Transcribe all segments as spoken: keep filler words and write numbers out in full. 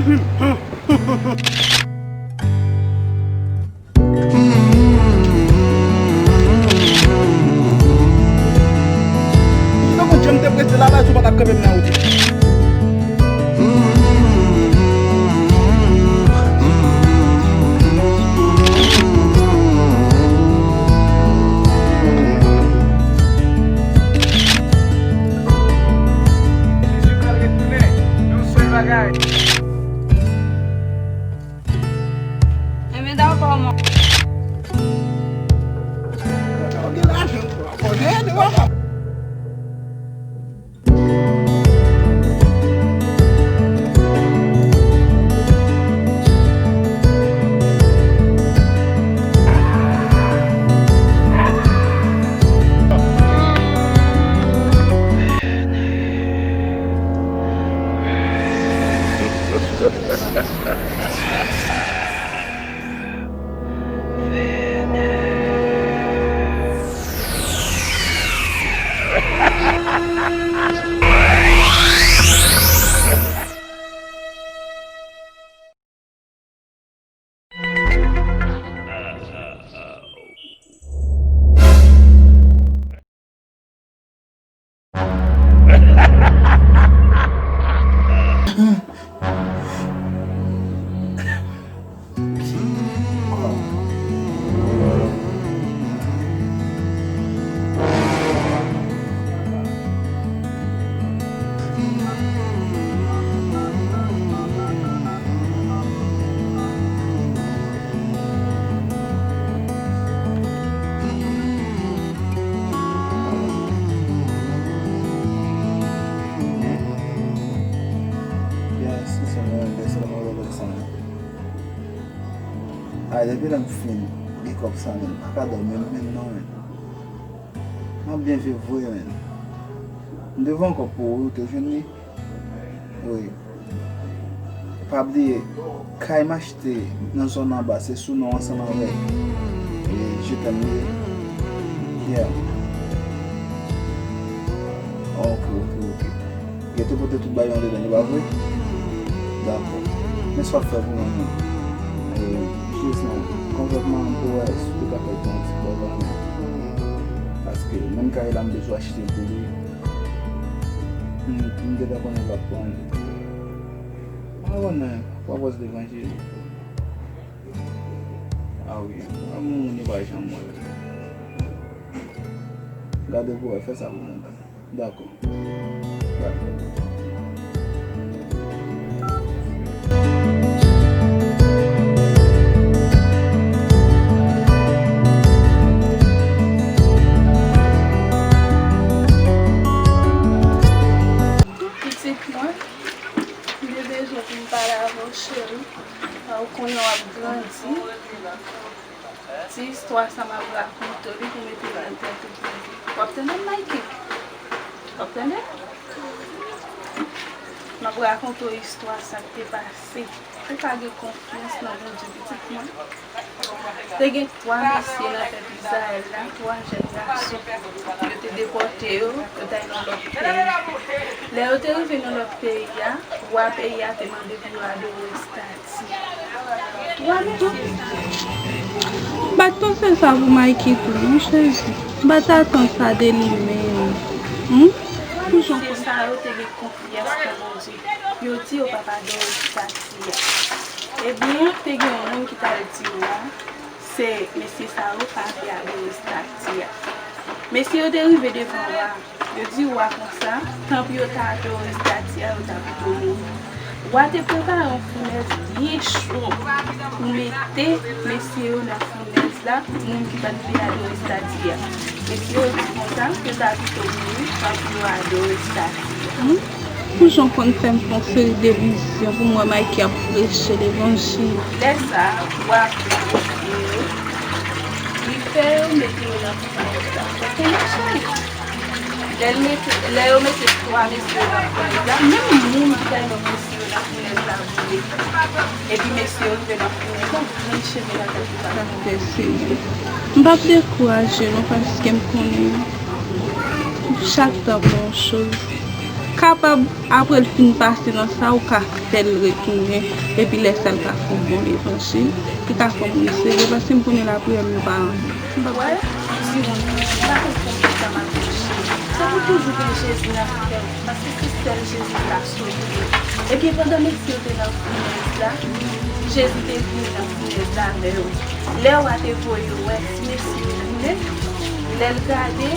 Ou te konn jan m te prese la, baz, ou pa t ap kenbe m nan wout. Jezi pral retounen, yon sèl bagay. Enben, dakò, mwen. Ou gen lajan, ou konnen, ou pa. Yes, se sa mwen, se sa mwen, se sa mwen. Ay, depi lè m fin gen kòb sa, men m pa ka dòmi menm non, men. M ap byen viv vre, men. M te voye yon kòb pou ou, ou te jwenn li? Wi. Pa bliye, kay m achte nan zòn anba, se sou non ansanm avèk, e, Je t'aime li ye. Yeah. Ok, ok, ok. Yo te pote tout bagay andedan, li pa vre? Dakò. Men sa w ap fè pou mwen, non. E, jis nan konvètman an, m te wè si w te ka fè yon ti bagay. Paske menm kay la, m bezwen achte l pou li. M, m gentan konnen l ap pran. Mwen konnen, w ap wè levanjil. A wi, moun yo pa janm wè. Gade pou wè, fè sa pou mwen. Dakò. Dakò. Pitit mwen, m te bezwen pou m pale avè w, cheri. Ou konnen w ap grandi. Ti istwa sa m ap rakonte w li pou mete l nan tèt ou pou w ap tande m, Mikey. W ap tande? M ap rakonte w istwa sa k te pase. Ou ka gen konfyans nan Bondye, pitit mwen. Te gen twa mesye nan pèp Izrayèl la, twa jèn gason. Yo te depòte yo, yo t al nan lòt peyi. Lè yo te rive nan lòt peyi a, wa peyi a te mande pou yo adore estati. Twa mesye. M pa t panse sa pou Mikey tou, non, Jezi. M pa t atann sa de li menm. Hum? Pou jan mesye sa yo te gen konfyans nan Bondye. Yo di yo p ap adore estati a. Ebyen, te gen yon moun ki t al di wa, se mesye sa yo pa vle adore estati a. Mesye yo te rive devan wa a, yo di wa konsa, tan pou yo ta adore estati a, yo ta pito mouri. Wa te prepare yon founèz byen cho pou mete mesye yo nan founèz la, moun ki pa t vle adore estati a. Mesye yo di konsa, yo ta pito mouri, tan pou yo adore estati a. Pou jan w konn fè m fè yon seri de vizyon pou m wè Mikey ap preche levanjil. Lè sa a, wa a pran mesye yo, li fè yo mete yo nan founèz la. Tande, cheri. Lè l mete, lè yo mete twa mesye yo nan founèz la, menm moun ki t al met mesye yo nan founèz la boule. Epi mesye yo rive nan founèz la, yo jwenn cheve nan tèt yo pa. Sa fè serye. M p ap dekouraje non, paske m konnen chak tan pou yon choz. Kapab, apre l fin pase nan sa, ou ka fè l retounen, epi lè sa, l ka fè yon bon levanjil, li ka fè yon bon sere, paske m konnen lapriyè m yo pa anyen. M p ap wè, m di nou, m pa konn konbyen tan m ap mache. Se pou toujou gen Jezi nan kè w, paske se sèl Jezi ki ka sove w. Ebyen, pandan mesye yo te nan founèz la, Jezi te vini nan founèz la avè yo. Lè wa te voye yo wè ti mesye yo boule, lè l gade,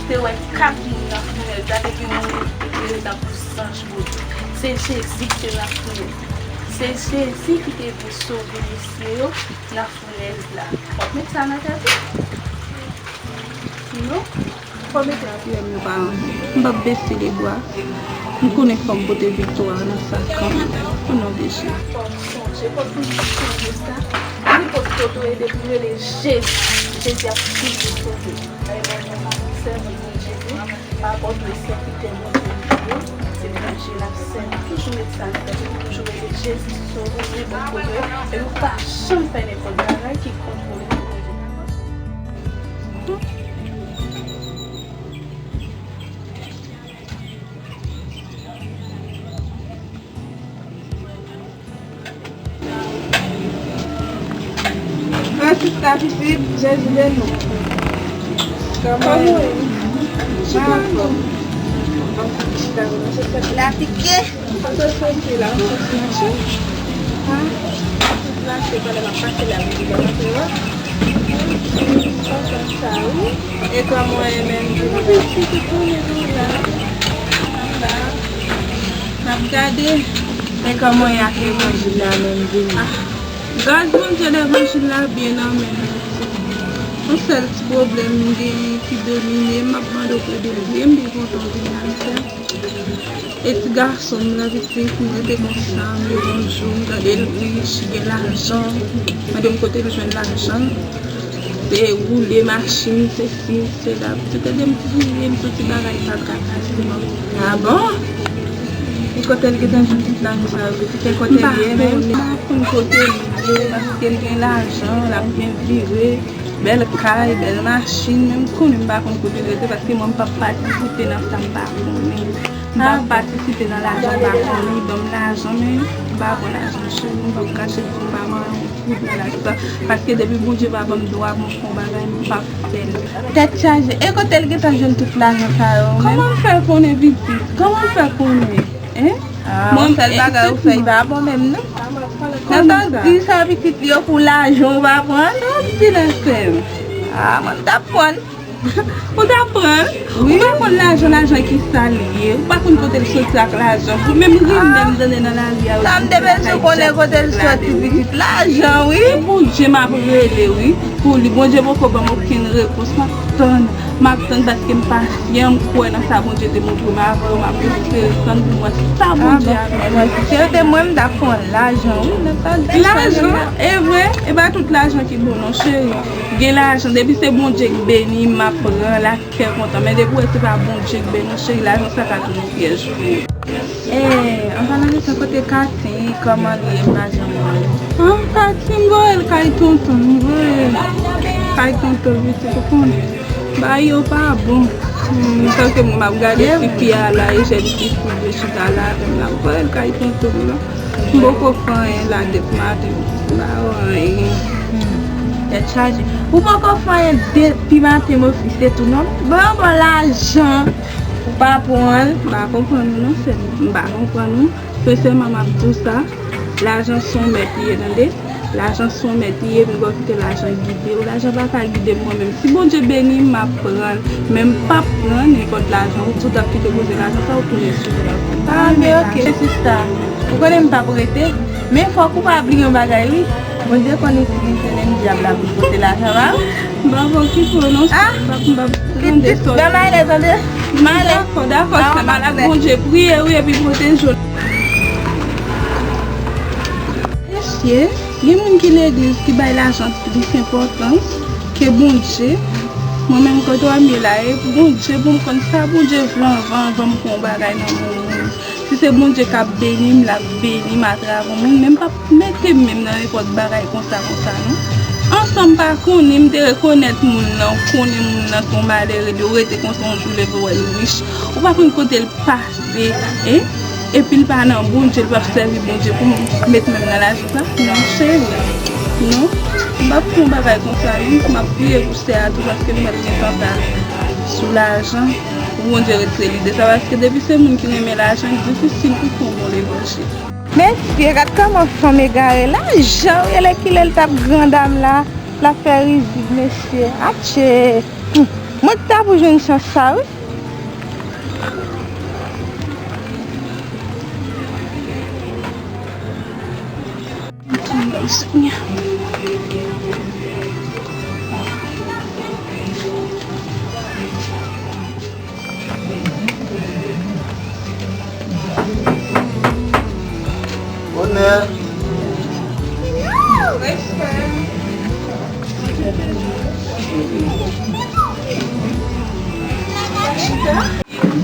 te wè kat moun nan founèz la, te gen moun ki te tankou zanj Bondye. Se Jezi ki te nan founèz la. Se Jezi ki te vin sove mesye yo nan founèz la. W ap met sa nan tèt ou? Non? Fò w mete lapriyè m yo pa anyen. M p ap bese lebra. M konnen fò m pote viktwa nan sa kanmenm. O non de Jezi. Fò w sonje, fò w toujou sonje sa. Nenpòt kote w ye, depi w rele Jezi, Jezi ap toujou sove. Sèvant Bondye, Jezi, pa pòt ou e sèvitè Bondye li ye. Se Bondye l ap sèvi. Toujou met sa nan tèt ou, toujou rele Jezi sove, nenpòt kote w ye, epi w pa janm fè nenpòt bagay ki kont Bondye. Francisca pitit, Jezi beni w. Kòman w ye? Chita non. Chita non, se fèt la pike. Kote w soti la, w soti mache? Ha? M soti mache, pandan m ap pase la, m vin nan mache, wi. Kontan sa, wi. E kòman w ye menm, Djoulie? Mwen pitit, ou konnen nou la. Anba. N ap gade. E kòman w ye ak levanjil la menm, Djoulie? Ah, gras Bondye, levanjil la byen nan men m. Yon sèl ti pwoblèm m genyen ki domine m, m ap mande w pou w ede m. M byen kontan w vin la, mesye. E ti gason m nan pitit, m rete konsa, m leve yon jou, m tande l rich, gen lajan. Mande m kote l jwenn lajan. Se woule machin, sesi, sela. Pitit, ede m priye, m soti bagay pa ka pase non. Ah bon? E kote l gentan jwenn tout lajan sa yo? Pitit, e kote l ye menm? M pa konn kote l ye, paske l gen lajan, l ap byen vire. Bèl kay, bèl machin, men m konnen m pa konn kote l rete, paske mwen m p ap patisipe nan sa m pa konnen. M p ap patisipe nan lajan m pa konnen. Li ban m lajan, men m pa pran lajan cheri, m p ap kache di m pa manyen, m fout nan lajan sa. Paske depi Bondye pa ban m dwa pou m fè yon bagay, m p ap fè l. Tèt chaje. E kote l gentan jwenn tout lajan sa yo menm? Kòman m fè konnen pitit? Kòman m fè konnen? Hein? Ah, yon sèl bagay ou fè, li pa bon menm, non? Nan tan di sa pitit li yo pou lajan ou pa pran, non, ti lè sè m. Ah, mwen t ap pran. Ou t ap pran? Wi. Ou pa konn lajan, lajan ki sa l ye. Ou pa konn kote l soti ak lajan. Pou menm rimè m tande nan lari a yo. Sa m te bezwen konnen kote l soti pitit. Lajan, wi. Se Bondye m ap rele, wi. Pou li. Bondye poko ban m okenn repons. M ap tann. M ap tann paske m pasyan, m kwè nan sa Bondye te montre m avan, m ap espere tann pou m wè sa Bondye ap fè. Mwen, si se te mwen, m t ap pran lajan, wi, nan tan di lajan, e vre, e pa tout lajan ki bon, non, cheri. Gen lajan, depi se Bondye k beni m, m ap pran l ak kè kontan. Men depi w wè se pa Bondye k beni w, cheri, lajan sa ka tounen pyèj pou ou. Eh, an palan de sa, kote Katy, kòman li ye? M pa janm wè l. Ah, Katy, m voye l kay tonton l, m voye l kay tonton l, pitit, ou konnen. Bagay yo pa bon. Hmm, tanke mwen m ap gade ti fi a la, e jèn ti fi yo chita la avè m la, m voye l kay tonton l la. M poko fè anyen la depi maten, m pa wè anyen. Hmm, tèt chaje. Ou poko fè anyen depi maten, mofis, se tou non? Ban yon bon lajan. Ou pa pran l, m pa konprann ou non, sè m. M pa konprann ou. Sensèman, m ap di w sa. Lajan se yon mèt li ye, tande. Lajan se yon mèt li ye, epi w kite lajan gide w. Lajan pa ka gide m mwen menm. Si Bondye beni m, m ap pran l. Men m p ap pran nenpòt lajan. Ou di w t ap kite koze lajan sa, ou tounen sou telefòn. Ah, men ok, sista. Ou konnen m p ap rete. Men fòk ou pa bliye yon bagay, wi. Bondye konn itilize menm dyab la pou l pote lajan ba ou. M p ap okipe w non. Ah! M p ap, m p ap tande sòt. Ban m ale, tande. M ale. Dakò, dakò, sè m, al ak Bondye. Priye, wi, epi pwoteje w. Mesye, gen moun ki legliz ki bay lajan plis enpòtans ke Bondye. Mwen menm, kote w ap ye la, e Bondye pou m konn sa Bondye vle anvan, anvan m pran yon bagay nan men yon moun. Si se Bondye k ap beni m, l ap beni m atravè yon moun, men m p ap mete m menm nan nenpòt bagay konsa, konsa, non. Ansanm pa konnen, m te rekonèt moun nan, ou konnen moun nan se yon malere, de ou rete konsa yon jou leve w wè l rich, ou pa konn kote l pase, e, epi l pa nan Bondye, l p ap sèvi Bondye pou m met men m nan lajan sa, non cheri, non, m p ap fè yon bagay konsa non, m ap priye pou sè a tou paske m wè l gen tanta sou lajan, pou Bondye retire li de sa, paske depi se moun ki renmen lajan, li difisil pou fè yon bon levanjil. Mesye, gad kòman fanm egare la, jan w rele kilè l t ap gran dam la, l ap fè rizib, mesye. Atche! Hum, mwen ki ta pou jwenn chans sa, wi. Bonè.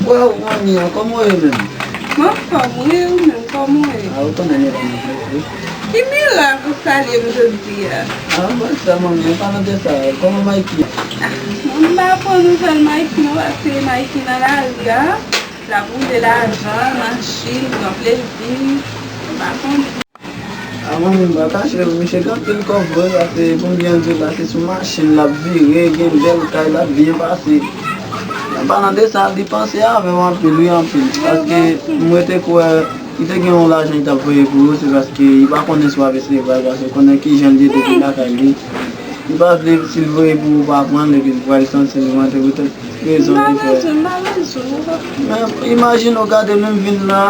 Mwen wè w manmi an, kòman w ye menm? Mwen anfòm wi, ou menm, kòman w ye? A, ou konnen nou la nan wi. Ki mirak ou salye m jodi a? A, mwen sa manmi an, palan de sa, kòman Mikey? A, mwen m pa pran nouvèl Mikey non, paske Mikey nan lari a, l ap woule lajan, machin, pran plezi, m pa konnen. A, manmi m pa kache w, misye gen anpil kòb vre, paske pou m byen di w la, se sou machin l ap vire, gen bèl kay, l ap byen pase. An palan de sa, li panse avè w anpil, wi, anpil. Paske m rete kwè, li te gen yon lajan li t ap voye pou ou, se paske li pa konnen si w ap resevwa l, paske konnen kijan l ye depi lakay li. Li pa vle, si l voye pou ou, ou pa pran l, epi l pral santi l rantre poutèt rezon li fè. M pa bezwen, m pa bezwen, ou pa. Men, imajine w gade, menm vin la,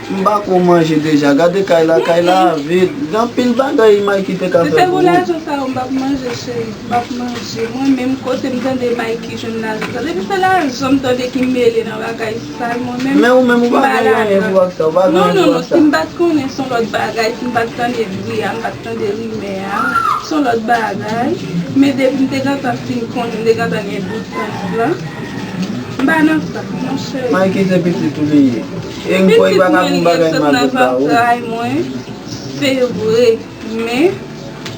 m ba kou manje deja. Gade kay la, kay la vid. Gen anpil bagay Mikey te ka fè pou ou. Si se pou lajan sa yo, m p ap manje, cheri. M p ap manje. Mwen menm, kote m tande Mikey jwenn lajan sa? Depi se lajan m tande ki mele nan bagay sal, mwen menm, m pa la adan. Men ou menm, ou pa gen anyen pou w ak sa, ou pa gen anyen pou w ak sa. Non, non, non, si m pa t konnen, se yon lòt bagay. Si m pa t tande bri a, m pa t tande rimè a, se yon lòt bagay. Men depi m te gentan fin konnen, m te gentan gen doutans lan. M pa nan sa, monchè. Mikey se pitit ou li ye. E m kwè li pa ka fè yon bagay mal pou ba ou. Pitit mwen li ye, l sot nan zantray mwen, se vre, men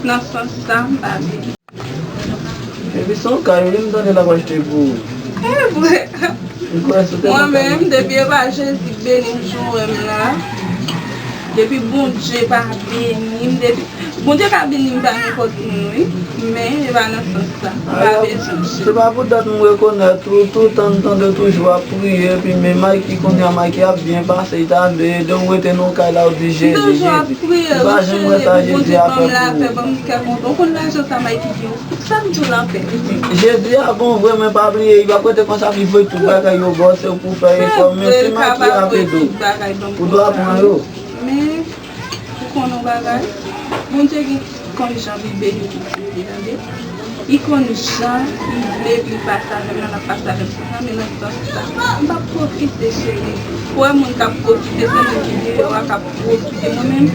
nan sans sa, m pa vle. Epi se yon kay wi m tande l ap achte pou ou. E vre. M kwè si w te... Mwen menm, depi e pa Jezi k beni m jan w wè m la, depi Bondye pa beni m, depi Bondye ka beni m pa nenpòt moun wi, men e pa nan sans sa. M pa bezwen l. Se pa poutèt m rekonèt ou, toutan m tande w toujou ap priye, epi men Mikey kounye a, Mikey ap byen pase, li ta vle ede w, ou rete nan kay la, ou di Jezi, Jezi. M pa janm wè sa Jezi a fè pou ou. Ban m kè kontan. Ou konn lajan sa Mikey gen, ou sa m di w l anpè. Jezi a bon vre, men pa bliye, li p ap rete konsa, li voye tout bagay yo ba w, se ou pou fè efò, men se Mikey ap ede w. Ou dwe pran yo. Men, ou konn yon bagay, Bondye gen, konn jan li beni pitit li, tande. Li konn jan li vle pou li pase avè m nan, l ap pase avè m konsa, men nan sans sa, m p ap pwofite, cheri. Ou wè moun k ap pwofite, se moun ki deyò a k ap pwofite. Mwen menm,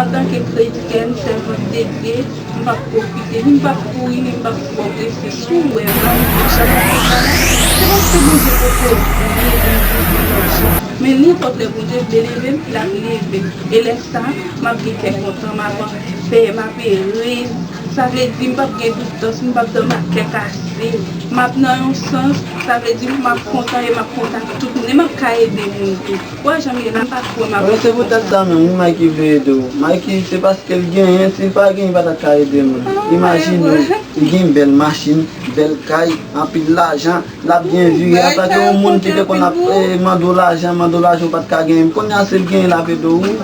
antanke kretyèn, sèvant de Dye, m p ap pwofite, ni m p ap kouri, ni m p ap pwogrese. Si w wè m la, m ap fè sa, m ap fè sa la, se paske Bondye poko vle m leve m. Men nenpòt lè Bondye vle leve m, l ap leve m. E lè sa, m ap gen kè kontan, m ap anpè, m ap erez. Sa vle di m p ap gen doutans, m p ap dòmi ak kè kase. M ap nan yon sans, sa vle di m ap kontan e m ap kontan ak tout moun. E m ap ka ede moun tou. Ou wè jan m ye la, m pa kwè m ap... Wi, se poutèt sa menm, wi, Mikey vle ede w. Mikey, se paske l genyen, si l pa genyen, li pa t ap ka ede moun. Imajine w, li gen bèl machin, bèl kay, anpil lajan. L ap byen vire, antanke yon moun ki te konn ap, eh, mande w lajan, mande w lajan, ou pa t ka genyen. Kounye a, se l genyen, l ap ede w.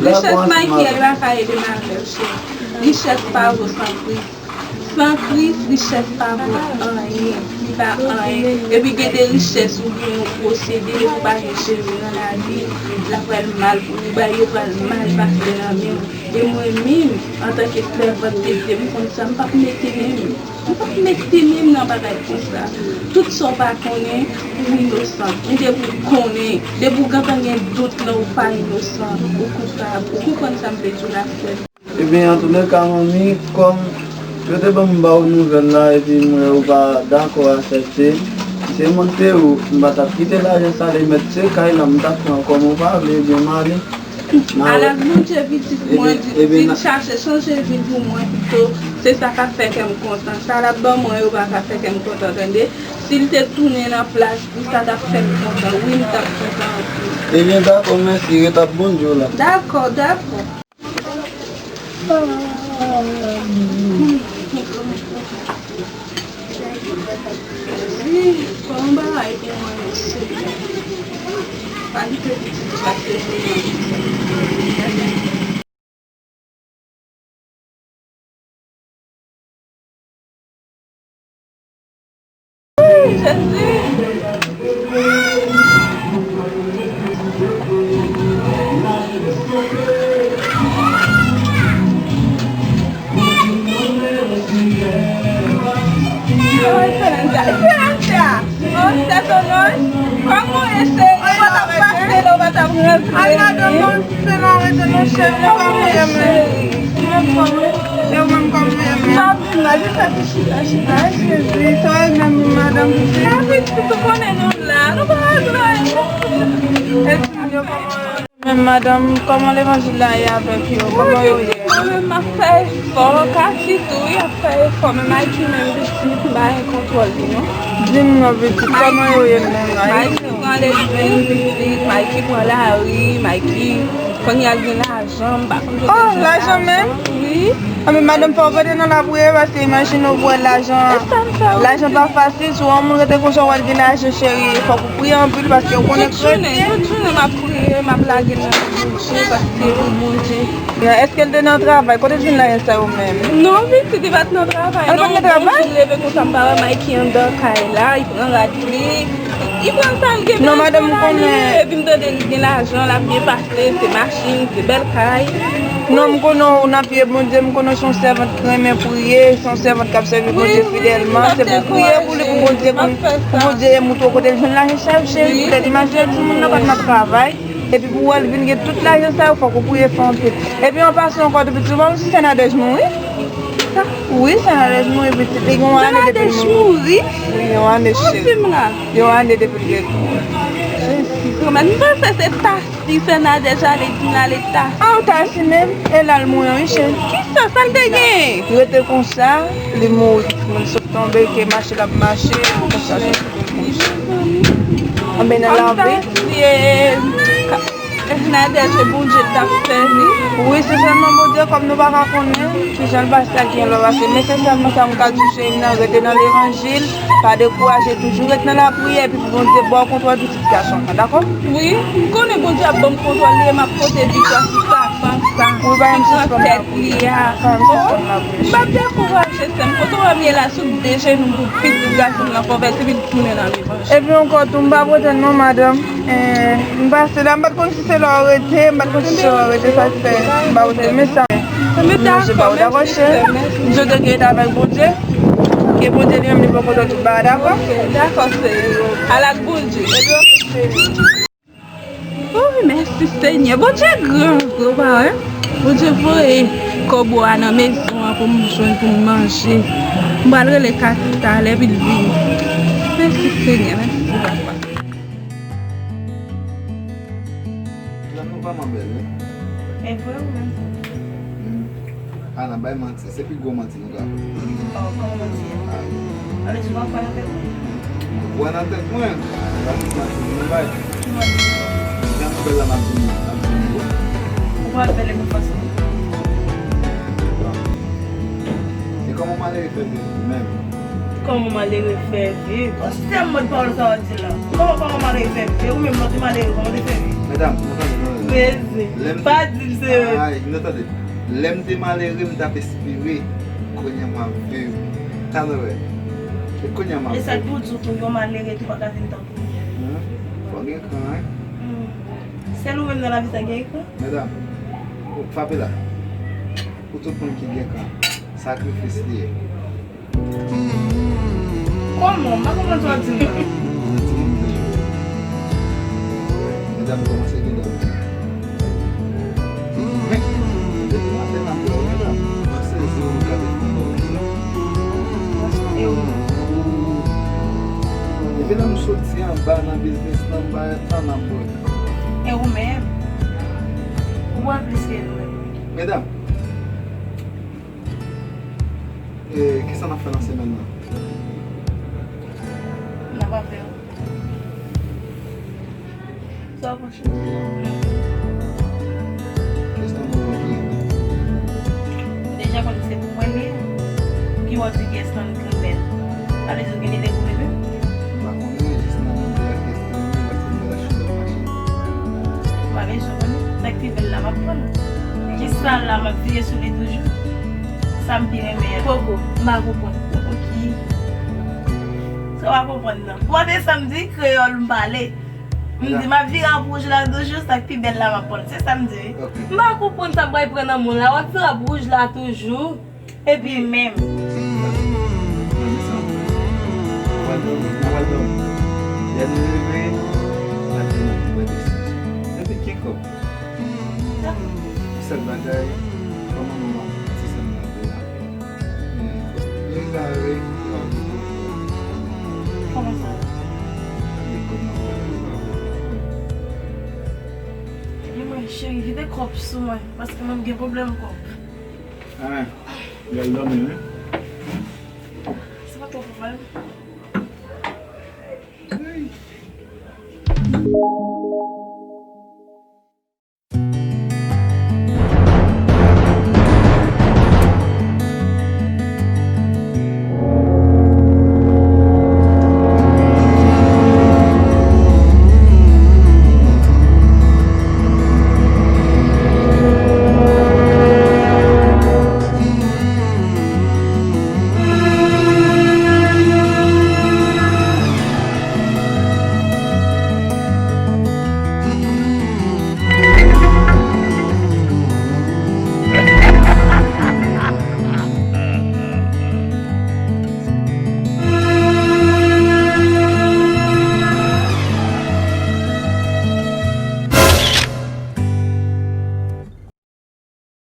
Richès Mikey a, yo pa ka ede m avè l, cheri. Richès pa vo san Kris. San Kris, richès pa vo anyen. Li pa anyen. Epi gen de richès ou gen yon posede, depi w pa gen Jezi nan lavi, l ap pral mal pou ou, bagay yo pral mal pase nan men w. E mwen menm, antanke sèvant de Dye, m konn sa, m p ap mete men m. M p ap mete men m nan bagay konsa. Tout sa w pa konnen, ou inosan. Men depi w konnen, depi w gentan gen dout lan, ou pa inosan, ou koupab. Ou konprann sa m vle di w la, frè m? Ebyen, antouleka, manmi, kòm yo te ban m ba w nouvèl la, epi m wè ou pa dakò aksepte, se mwen k te ou, m pa t ap kite lajan sa ale mèt se kay la, m t ap pran kòm ou pa vle, ebyen, m ale. Ala Bondye pitit mwen, di, di l chache chanje vi pou mwen pito. Se sa k ap fè kè m kontan. Sa l ap ban mwen yo pa ka fè kè m kontan, tande. Si l te tounen nan plas li, sa t ap fè m kontan. Wi, m t ap kontan anpil. Ebyen, dakò, mèsi. Ret ap Bondye w la. Dakò, dakò. Kòman w ye, cheri? Ou pa t ap pase la, ou pa t ap rantre. Al madanm, non, se non, rete non, cheri, kòman w ye menm? Mwen fò wi. E ou menm, kòman w ye menm? M ap vin la, jis fè ti chita, chita, Jezi, sa w ye menm, madanm? Sa pitit ou konnen nou la, nou pa rantre. E timoun yo, kòman yo ye? Menm madanm, kòman levanjil la ye avèk yo? Kòman yo ye? Mwen menm m ap fè efò, Kati tou, wi, ap fè efò, men Mikey menm pitit m pa gen kontwòl li non. Di m non pitit, kòman yo ye menm la? Mikey pran lekòl pitit, Mikey pran lari, Mikey kounye a l gen lajan, m pa konn kote l jwenn lajan. Oh, lajan menm? Wi. Anben madanm, fò w rete nan lapriyè, paske imajine w pou wè lajan. E sa m fè wi. Lajan pa fasil, si w wè yon moun rete konsa, w wè l gen lajan, cheri, fòk ou priye anpil, paske w konnen kretyen. Tout jounen, tout jounen m ap priye, m ap lage nan men Bondye, paske pou Bondye. Èske l te nan travay? Kote l jwenn lajan sa yo menm? Non, pitit, li pa t nan travay non. Al pa t nan travay? Yon jou leve konsa, m pa wè Mikey anndan kay la, li pran rad li, li pran sa l gen bezwen. Non, madanm, m konnen. Epi m tande li gen lajan, l ap byen pase, se machin, se bèl kay. Non, m konnen w nan pye Bondye, m konnen w se yon sèvant ki renmen priye, se yon sèvant k ap sèvi Bondye fidèlman. Se pou w priye pou li, pou Bondye, pou Bondye montre w kote l jwenn lajan sa yo, cheri. Poutèt imajine w timoun nan pa t nan travay. Epi pou w wè l vin gen tout lajan sa yo, fòk ou priye fò anpil. Epi an pasan ankò, depi ti w pa wè si sè Nadège mouri? Wi, sè Nadège mouri, pitit. Li gen yon ane depi l mouri. Wi, yon ane, cheri. Yon ane depi l te mouri. Jezi, granmèt, m panse se Tasi sè Nadège ale, di m ale Tasi. Ah, Tasi menm, e la l mouri, wi, cheri. Kisa, sa l te genyen? Rete konsa, li mouri. Moun sot tonbe, ke mache l ap mache, konsa, cheri. Anben nan lavi. Nadège, se Bondye k t ap sèvi. Wi, se sèlman Bondye, kòm nou pa ka konnen kijan l pase ak kijan l pa pase. Men se sèlman sa m ka di w, cheri m nan, rete nan levanjil, pa dekouraje, toujou ret nan lapriyè, epi pou Bondye ba w kontwòl pitit gason an, dakò? Wi, m konnen Bondye ap ban m kontwòl li e m ap pote viktwa sou sa, fòm sa ki pran tèt li a. M p ap dekouraje, sè m. Kote w wè m ye la, sou de jenou m pou pitit gason m nan konvèti, vin tounen nan levanjil. Epi ankò tou, m p ap rete non, madanm. Eh, m pase la, m pa t konn si se la w rete, m pa t konn si se la w rete, sa k fè m pa rete. Men sa, m manje ba w, dakò, cheri? M swete ke w rete avèk Bondye. Ke Bondye li menm li poko tout bagay, dakò? Ok, dakò, cheri. Al ak Bondye. Epi, ok, cheri. Woy, mèsi Senyè. Bondye gran, gran papa, wi. Bondye voye kòbo a nan mezon an pou m jwenn pou m manje. M pral rele Kati talè epi l vini. Mèsi Senyè, mèsi papa. Zanmi w vrèman bèl, wi. E vre, wi. Hmm. Ana, bay manti. Se pi gwo manti nou ka fè. Oh, kòman manti a? Ah. Alè, si w pa kwè nan tèt mwen. Ou kwè nan tèt mwen? Ou pa di manti pou nou bay. Ki manti? Jan nou bèl la, m ap di nou, m ap di nou. Ou pa bèl epi fòs mwen. E kòman malere fè viv menm? Kòman malere fè viv? Yon sistèm mòd pawòl sa w ap di la. Kòman, kòman malere fè viv? E ou menm, lè w te malere, kòman w te fè viv? Medam, nou tande, nou tande. Mezi. Lè m te pa di m se. Ay, nou tande. Lè m te malere, m t ap espere. Kounye a m ap viv. Talè wè. E kounye a m ap viv. E sa k pou w di w tou, yon malere tou pa ka vin tankou w. Hmm. Fò gen kran, wi. Hmm. Sèl ou menm nan lavi sa gen kran? Medam, ou frape la. Pou tout moun ki gen kran, sakrifis li ye. Kòman? M pa konprann sa w ap di m la. Medam kòmanse gen dòmi. Men, depi maten n ap wè w, medam. M sezi w gade kòman w soti anba nan biznis lan, m pa wè tan n ap wè. E ou menm? Ou wè plis ke nou menm. Medam, e, kisa n ap fè nan semèn nan? N ap afè. Sa w panse? Kèsyon nou yo ki. Ou deja konn se pou mwen li ye. Ki wè w di kèsyon li trè bèl. Sa vle di w gen lide pou li menm? M pa konnen, jis nan mwen, m te wè kèsyon li, m wè se bèl chou ap mache. M pa bezwen konnen. Sa k pi bèl la, m ap pran l. Jis sa la, m ap vire sou li toujou. Sa m pi renmen an. Poko, m pa konprann. Poko ki? Sa w pa konprann nan. Ou tande sa m di? Kreyòl m pale. M di m ap vire ap wouj la toujou, sa k pi bèl la m ap pran l. Se sa m di wi. Ok. M pa konprann sa m pral pran nan men w la. W ap vire ap wouj la toujou. Epi menm. Nan men sa, mwen pral dòmi, mwen pral dòmi. Lè nou leve, n ap di nou pou pran desizyon. Epi gen kòb. Sèl bagay, kòman nou ap ti sèl nan de la. Vin gare. Kòman sa? Li kòb nan pran. Ebyen mwen, cheri, vide kòb sou mwen, paske mwen gen pwoblèm kòb. Ah, l al dòmi, wi. Se pa twò pwoblèm. Hey.